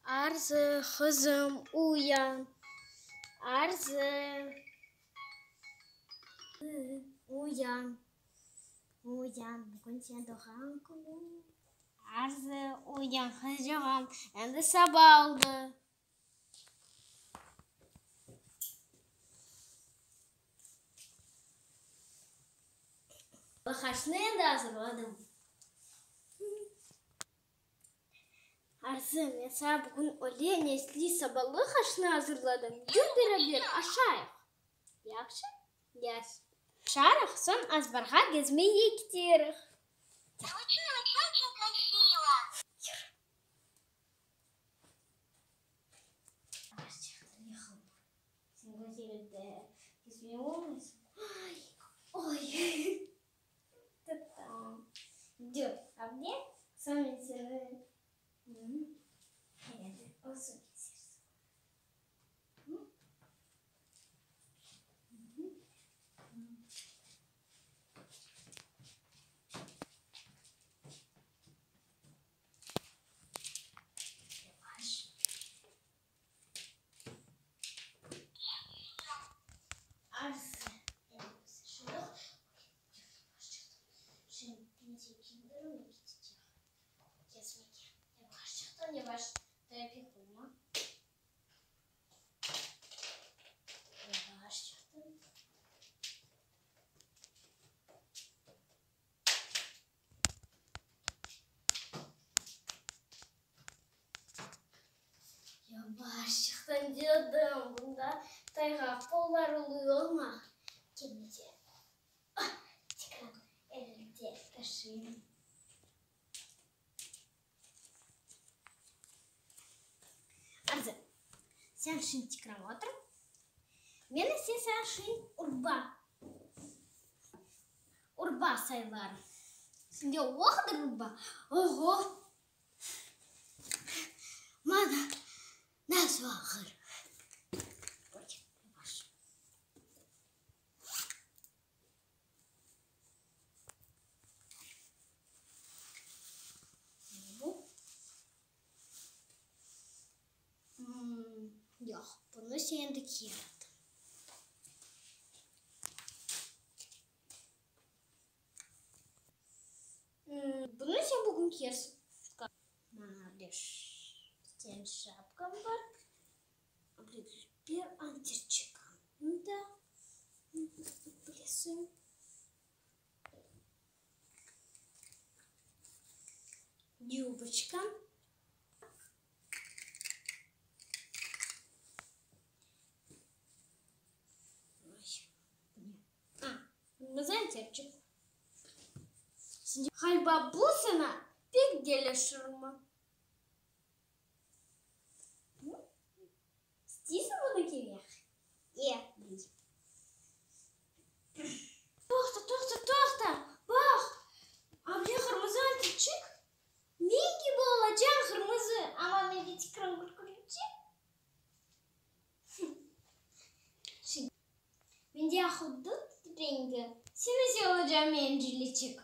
Arzı, qızım, uyan! Arzı! Uyan! Uyan, bugün seniñ doğğan künüñ. Arzı, uyan, qızçığım, endi saba oldı. Laqaşnı endi azırladım. Arzı, men saña bugün öyle nesli sabalıq aşnı azırladım, yür beraber aşayıq. Yahşı? Yahşı. Aşarıq, soñ azbarğa gezmege keteriq. Yür. Yavaş. Arzı, Yavaş, trafik olma. Yavaş çıqtım. Yavaşçıqtan dedim, bunda tayğaq qollar oluy olma. Kene de tekrar elimde taşıyım. Arzı, sen şimdi tekrar otur. Men ise saña şimdi urba, urba saylarım. Sende o qadar urba, oğo! Mana, nasıl ağır. Oy, yavaş. Bu. Yoq, bunı sen endi kiyerdiñ. Bunı sen bugün kiyersiñ. Mana bir sen şapkam bar. Bir anterçikam da bilesiñ. Yubıçkam. Mızanterçik. Ğaliba bu saña pek kelişirmi? İsteysiñ bunı kiymek? E, giy. Toqta, toqta, toqta! Baq, able qırmızı anterçik. Men kibi olacaq qırmızı, amma mende tikran kürküripçi. Mende ahudut rengi, sen ise olacaq menciliçik.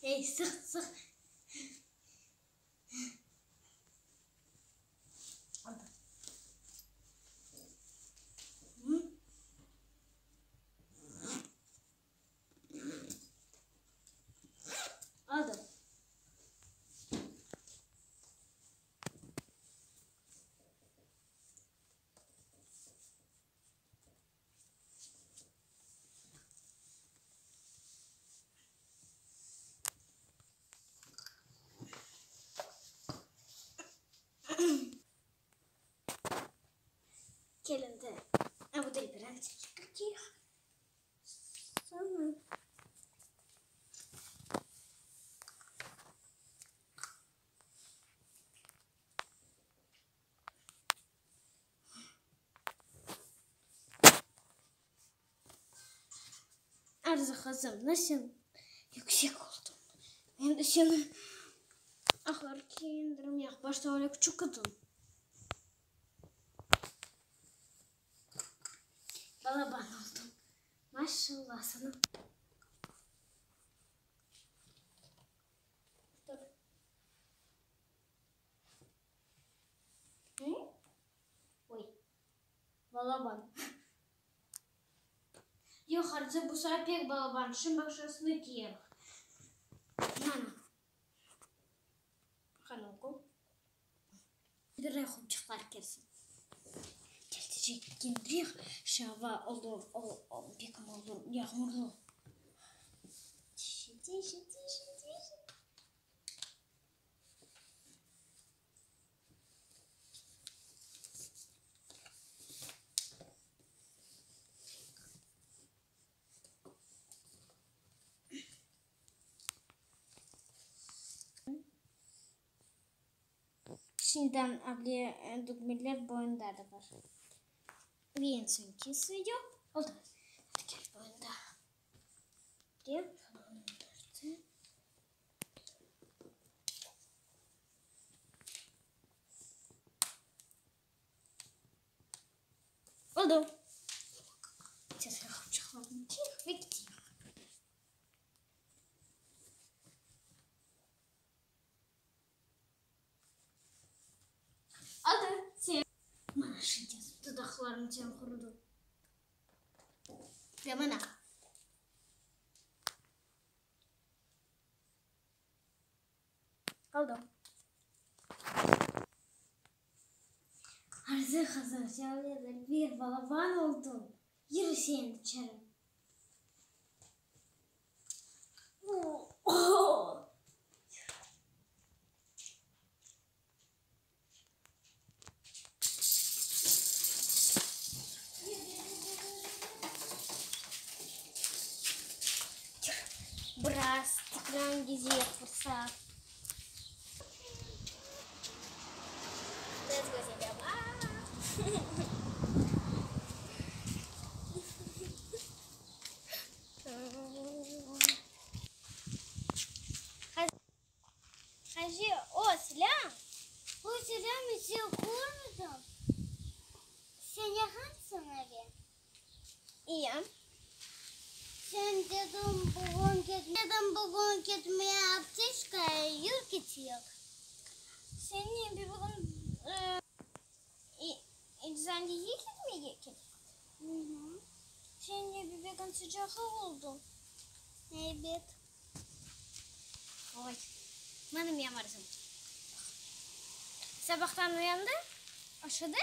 Ey, sıq, sıq. Aldım. Kel endi, bu da bir antiçik. Sana. Arzı qızım, nasıl yüksek oldıñ? Endi seni ahır kiyindirmeyıq, başta öyle küçük ediñ. Balaban oldıñ. Maşallah sana. Balaban. Yoq, Arzı, bu sıra pek balaban, şimdi başqasını kiyeriñ. Mana. Qani oqu. Bir yaqupçıqlar kelsin. Keltecek kendirek şu ava olur, pek olur, yağmurlı. Tişi, tişi, tişi, tişi. Şimdiden able dügmeler boyunda da bar. Ve eñ soñkisi yoq. Oldı. Hadi gel boyunda. Dep. Oldu. Ve gideyim. Oldu. Sen. Mana şimdi dudaqlarım sen qurudı. Ve mana. Oldu. Arzı qızım, sen öyle bir balaban oldıñ. Yürü sen içeri. Biraz tekrar gezeyik fırsat. Hacı, o, selâm! O, selâm, sen körmedim. Sen yahşısıñ, abi? İyim. Sen dedim bugün dedim bugün ketmeye apteçkaya yür keteyik. Sen ne bir bugün eczanege ketmege kerek? Sen ne bebegin sıcağı oldu? Ebet. Oy, mana menim arzım. Sabahtan uyandı, aşadı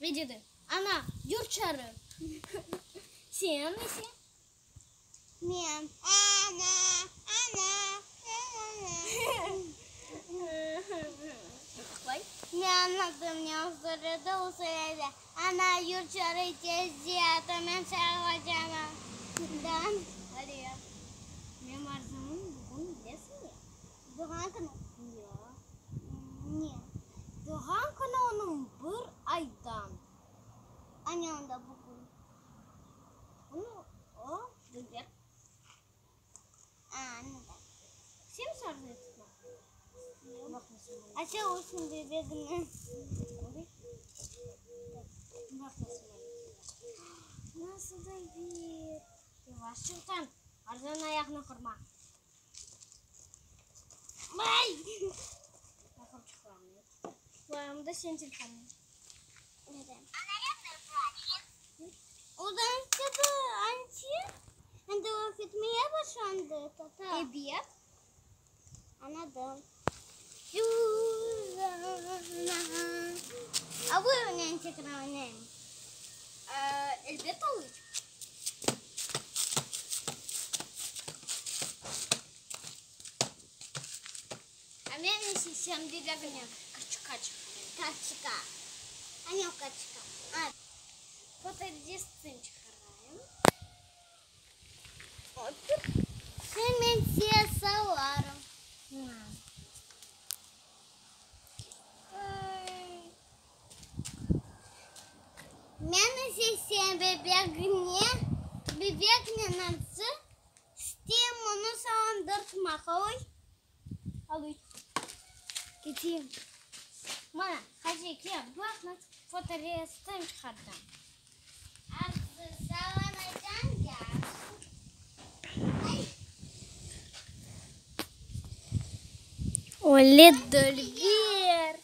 ve dedi, Ana, yür çarı. Sen ise? Men, Ana, ana, ana. Men añladım ne o söyledi, o söyledi, Ana, yür çarı tezce, men çağıracağım. Dan. Aliye, menim arzımım bugün bilesiñmi? Doğğan künü? Yoq. Ne? Doğğan künü onıñ bir aydan. A ne onda bugün? Bunı o bilir. A, añladım. Sen mi arzı ettiñ? Baq nasıl oldı. A sen olsun bebegini. Baq nasıl oldı. Nasıl da bir. Yavaşçıqtan Arzınıñ ayağını qırma. Ay! Qulağımda sen telefonıñ. Odan istedi anti. Endi o ketmeye başlandı tata. Ebet. Anladım. Zuzana. A bu oynayın tekrar oynayın. Elbet olur. A men ise sen bebegine kaçka çıqarayım. Kaçka. A ne kaçka? A. Fotoresim çıqarayım. Sen men tez salarım. Men ise sen bebegine, bebeknen arzı isteyim onı salındırtmaq. Oy. Alıy. Keteyim. Mana, Hacı, kel, baq, nasıl fotoresim çıqardım. Arzı salınacağım ya. Öyle dülber.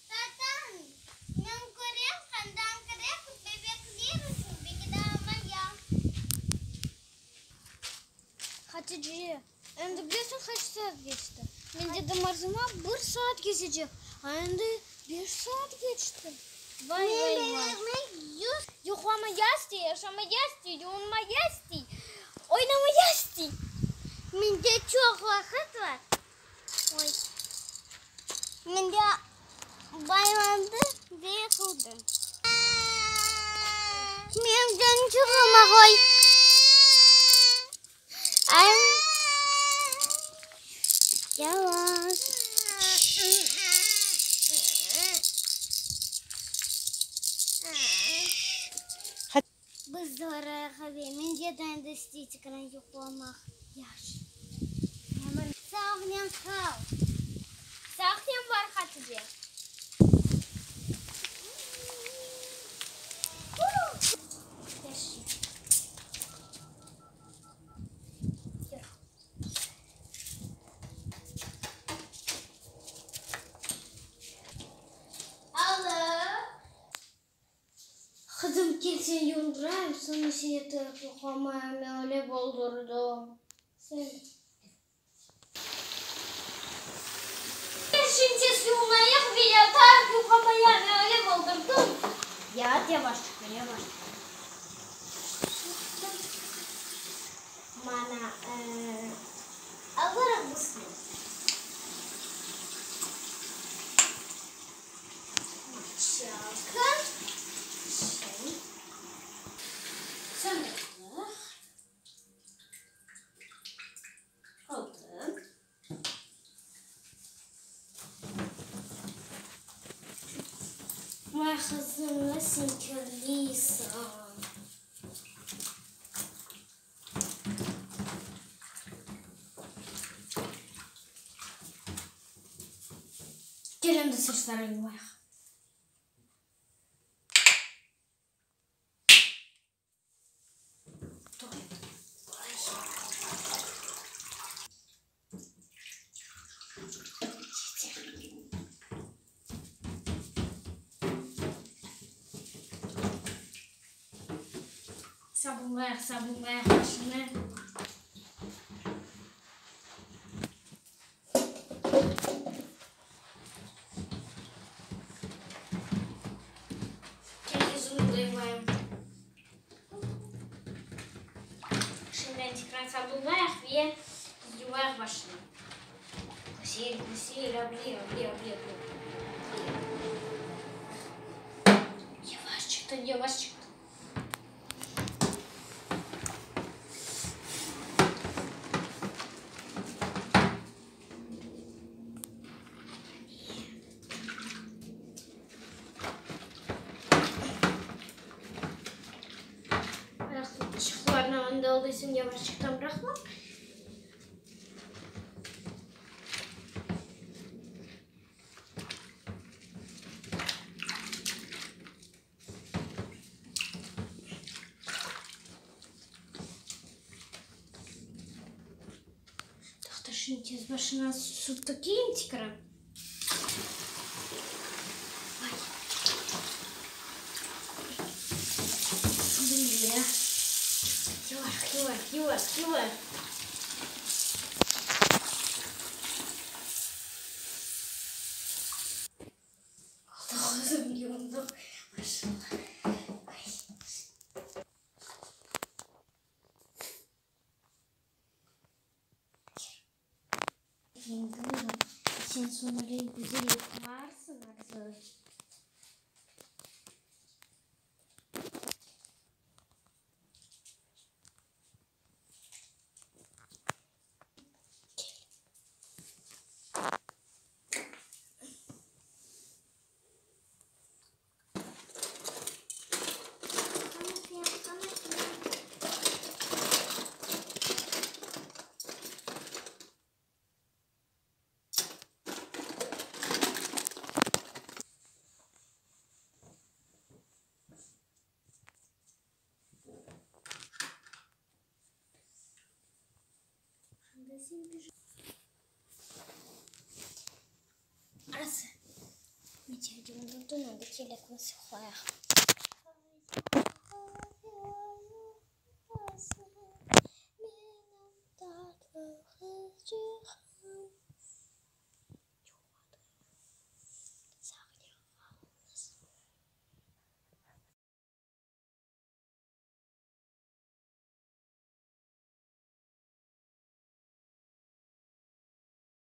Tatan, men körem, qandan. Hatice, endi bilesiñ qaç saat keçti? Men dedim arzıma bir saat kesecek, a endi beş saat keçti. Vay, vay, vay. Yuqlamaya istey, aşamaya istey, yuvunmaya istey, oynamaya istey. Mende çoq vaqıt bar. Oy. Mende baylandı ve yıqıldı. Menim canım çıqılmaq oy. Yavaş. Biz barayıq abi, mende de endi istey tekrar yuqlamaq. Yahşı. Sağnen qal. Sağnen bar, Hatice. Alı. Qızım, kel seni yuvundırayım, soñra sen yatarıq yuqlamayım, men öyle boldurdım. Sen. Kel şimdi tez yuvunayıq ve yatarıq yuqlamaya, men öyle boldurdım. Yat yavaşçıqtan, yavaşçıqtan. Mana, alırıq biz. Mocalka. Şimdi. Söndürdik. Oldı. Vay qızım, sen kirliysiñ. Kel endi saçlarını yuvayıq. Sabunlayıq, sabunlayıq başını. Kel yüzüni de yuvayım. Şimdiden tekrar sabunlayıq ve yuvayıq başını. Güzel, güzel, able, able, able, able. Yavaşçıqtan, yavaşçıqtan. Ayaqçıqlarını anda oldıysın, yavaşçıqtan bıraqma. Toqta, şimdi tez başına suv tökeyim tekrar. Ay. Bile. Yavaş, yavaş, yavaş, yavaş. Oldu qızım, yuvundıq. Maşallah. Ay. Sen soñra güzel yuqlarsıñ, Arzı. Kel. Arzı, Menim tatlı. Qızçıq.